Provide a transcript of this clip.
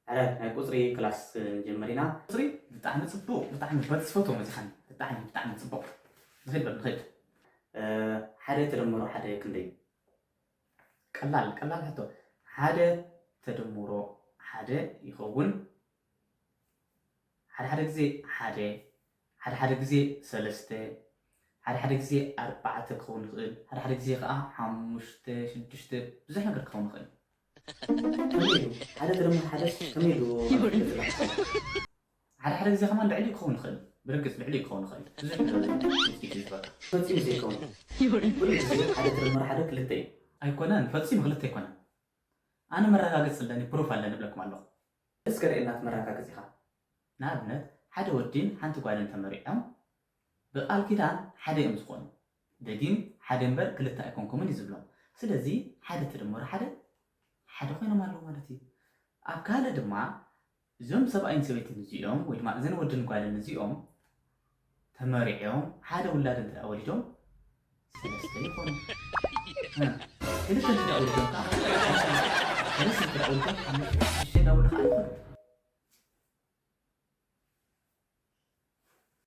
ሕረ ናይ ቁፅሪ ክላስ ንጀምር ኢና። ቁፅሪ ብጣዕሚ ፅቡቕ፣ ብጣዕሚ በቲ ዝፈትዎም መዚኻኒ። ብጣዕሚ፣ ብጣዕሚ ፅቡቕ። ንኸይድ በል፣ ንኸይድ። እ፣ ሓደ ተደምሮ ሓደ ክንደይ? ቀላል፣ ቀላል ሕቶ። ሓደ ተደምሮ ሓደ ይኸውን። ሓደ ሓደ ግዜ ሓደ፣ ሓደ ሓደ ግዜ ሰለስተ፣ ሓደ ሓደ ግዜ ኣርባዕተ ክኸውን ይኽእል፣ ሓደ ሓደ ግዜ ከዓ ሓሙሽተ፣ ሽዱሽተ፣ ብዙሕ ነገር ክኸውን ይኽእል። ከመይ ኢሉ? ሓደ ተደምር ሓደስ ከመይ ኢሉ? ሓደ ሓደ ግዜ ከማን ልዕሊ ክኸውን ይኽእል፣ ብርግፅ ልዕሊ ክኸውን ይኽእል። ብዙሕ ነገር እዩ ውፅኢት እዩ ዝበካ። ፈፂሙ ዘይከውን። ኩሉ ግዜ ሓደ ተደምር ሓደ ክልተ እዩ። ኣይኮነን፣ ፈፂሙ ክልተ ኣይኮነን። ኣነ መረጋገፂ ኣለኒ፣ ፕሩፍ ኣለኒ እብለኩም ኣለኹ። እስከ ርእየና እቲ መረጋገፂኻ። ንኣብነት፣ ሓደ ወዲን ሓንቲ ጓልን ተመሪዖም ብቃል ኪዳን ሓደ እዮም ዝኾኑ። ደጊም ሓደ እምበር ክልተ ኣይኮንኩምን እዩ ዝብሎም። ስለዚ ሓደ ተደመሩ ሓደ፣ ሓደ ኮይኖም ኣለዉ ማለት እዩ። ኣብ ካልእ ድማ፣ እዞም ሰብኣይን ሰበይትን እዚኦም፣ ወይ ድማ እዘን ወድን ጓልን እዚኦም ተመሪዖም ሓደ ውላድ እንተ ደኣ ወሊዶም፣ ሰለስተ ይኾኑ። እ፣ ክልተ እንተ ደኣ ወሊዶም ከዓ፣ ሰለስተ እንተ ደኣ ወሊዶም፣ ሓሙሽተ፣ ሽዱሽተ እንዳበሉ ከዓ ይኸዱ።